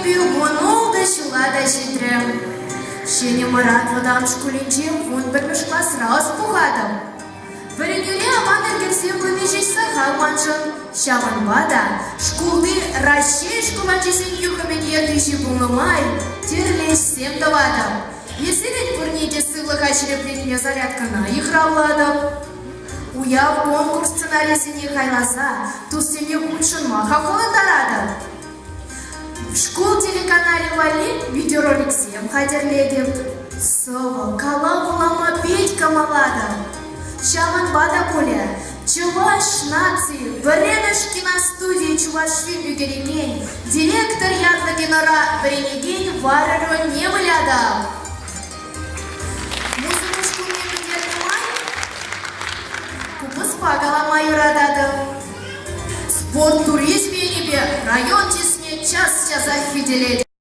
эпӗ 16 ҫула та ҫитрӗм. Ҫӗнӗ Мӑрат вӑтам шкулӗнче 11-мӗш класра ӑс пухатӑп. Вӗренӳре аван ӗлкӗрсе пыни ҫеҫ сахал маншӑн. Ҫавӑнпа та шкулти Раҫҫей шкул ачисен юхӑмӗн ертӳҫи пулнӑ май тӗрлӗ ӗҫсем тӑватӑп. Ирсерен пурне те сывлӑха ҫирӗплетме зарядкӑна йыхравлатӑп. Уяв конкурс сценарийӗсене хайласа туссене хутшӑнма хавхалантаратӑп. Шкул телеканалӗ валли видеороликсем хатӗрлетӗп. Сӑвӑ, калав вулама пит кӑмӑллатӑп. Ҫавӑнпа та пулӗ Чӑваш наци пӗрремӗш киностуди Чувашфильм ӳкерекен директор ятлӑ кинора вӗренекен Варя рольне вылятӑп. Музыка шкулне пӗтернӗ май купӑспа калама юрататӑп. Спорт туризмӗ енӗпе район чысне час-часах хӳтӗлетӗп.